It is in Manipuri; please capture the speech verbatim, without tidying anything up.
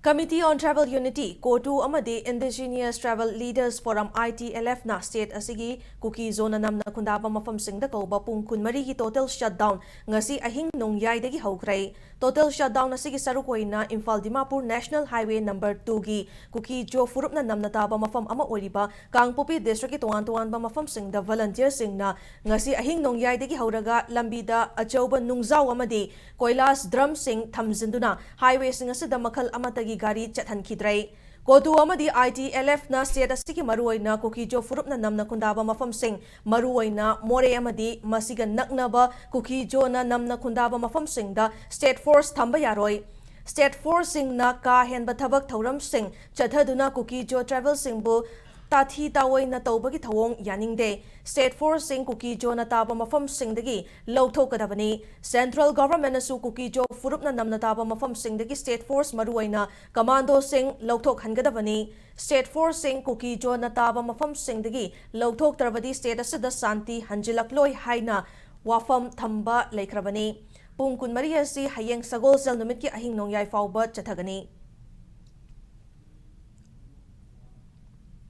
Committee on Tribal Unity, ꯀꯣꯇꯨ ꯑꯃꯗꯤ Indigenous Tribal Leaders Forum, I T L F ꯅ state ꯑꯁꯤꯒꯤ ꯀꯨꯀꯤ ꯖꯣꯅ ꯅꯝꯅ ꯈꯨꯟꯗꯥꯕ ꯃꯐꯝꯁꯤꯡꯗ ꯀꯧꯕ ꯄꯨꯡ ꯀꯨꯟꯃꯔꯤꯒꯤ total shutdown ꯉꯁꯤ ꯑꯍꯤꯡ ꯅꯣꯡꯌꯥꯏꯗꯒꯤ ꯍꯧꯈ꯭ꯔꯦ꯫ Total shutdown ꯑꯁꯤꯒꯤ ꯁꯔꯨꯛ ꯑꯣꯏꯅ Imphal Dimapur National Highway number two ꯒꯤ ꯀꯨꯀꯤ ꯖꯣ ꯐꯨꯔꯨꯞꯅ ꯅꯝꯅ ꯇꯥꯕ ꯃꯐꯝ ꯑꯃ ꯑꯣꯏꯔꯤꯕ ꯀꯥꯡꯄꯣꯛꯄꯤ district ꯀꯤ ꯇꯣꯉꯥꯟ ꯇꯣꯉꯥꯟꯕ ꯃꯐꯝꯁꯤꯡꯗ volunteer ꯁꯤꯡꯅ ꯉꯁꯤ ꯑꯍꯤꯡ ꯅꯣꯡꯌꯥꯏꯗꯒꯤ ꯍꯧꯔꯒ ꯂꯝꯕꯤꯗ ꯑꯆꯧꯕ ꯅꯨꯡꯖꯥꯎ ꯑꯃꯗꯤ ꯀꯣꯏꯂꯥꯁ ꯗ꯭ꯔꯝꯁꯤꯡ ꯊꯝꯖꯤꯟꯗꯨꯅ highway ꯁꯤꯡ ꯑꯁꯤꯗ ꯃꯈꯜ ꯑꯃꯠꯇꯒꯤ ꯒꯥꯔꯤ ꯆꯠꯍꯟꯈꯤꯗ꯭ꯔꯦ꯫ ꯀꯣꯇꯨ ꯑꯃꯗꯤ I T L F ꯅ state ꯑꯁꯤꯒꯤ ꯃꯔꯨꯑꯣꯏꯅ ꯀꯨꯀꯤ ꯖꯣ ꯐꯨꯔꯨꯞꯅ ꯅꯝꯅ ꯈꯨꯟꯗꯥꯕ ꯃꯐꯝꯁꯤꯡ, ꯃꯔꯨꯑꯣꯏꯅ ꯃꯣꯔꯦ ꯑꯃꯗꯤ ꯃꯁꯤꯒ ꯅꯛꯅꯕ ꯀꯨꯀꯤ ꯖꯣꯅ ꯅꯝꯅ ꯈꯨꯟꯗꯥꯕ ꯃꯐꯝꯁꯤꯡꯗ state force ꯊꯝꯕ ꯌꯥꯔꯣꯏ꯫ State force ꯁꯤꯡꯅ ꯀꯥ ꯍꯦꯟꯕ ꯊꯕꯛ ꯊꯧꯔꯝꯁꯤꯡ ꯆꯠꯊꯗꯨꯅ ꯀꯨꯀꯤ ꯖꯣ tribal ꯁꯤꯡꯕꯨ ꯇꯥꯊꯤ ꯇꯥꯑꯣꯏꯅ ꯇꯧꯕꯒꯤ ꯊꯧꯑꯣꯡ ꯌꯥꯅꯤꯡꯗꯦ꯫ State force ꯁꯤꯡ ꯀꯨꯀꯤ ꯖꯣꯅ ꯇꯥꯕ ꯃꯐꯝꯁꯤꯡꯗꯒꯤ ꯂꯧꯊꯣꯛꯀꯗꯕꯅꯤ꯫ Central government ꯅꯁꯨ ꯀꯨꯀꯤ ꯖꯣ ꯐꯨꯔꯨꯞꯅ ꯅꯝꯅ ꯇꯥꯕ ꯃꯐꯝꯁꯤꯡꯗꯒꯤ state force, ꯃꯔꯨꯑꯣꯏꯅ commando ꯁꯤꯡ ꯂꯧꯊꯣꯛꯍꯟꯒꯗꯕꯅꯤ꯫ State force ꯁꯤꯡ ꯀꯨꯀꯤ ꯖꯣꯅ ꯇꯥꯕ ꯃꯐꯝꯁꯤꯡꯗꯒꯤ ꯂꯧꯊꯣꯛꯇ꯭ꯔꯕꯗꯤ state ꯑꯁꯤꯗ ꯁꯥꯟꯇꯤ ꯍꯟꯖꯤꯜꯂꯛꯂꯣꯏ ꯍꯥꯏꯅ ꯋꯥꯐꯝ ꯊꯝꯕ ꯂꯩꯈ꯭ꯔꯕꯅꯤ꯫ ꯄꯨꯡ ꯀꯨꯟꯃꯔꯤ ꯑꯁꯤ ꯍꯌꯦꯡ ꯁꯒꯣꯜꯁꯦꯜ ꯅꯨꯃꯤꯠꯀꯤ ꯑꯍꯤꯡ ꯅꯣꯡꯌꯥꯏ ꯐꯥꯎꯕ ꯆꯠꯊꯒꯅꯤ꯫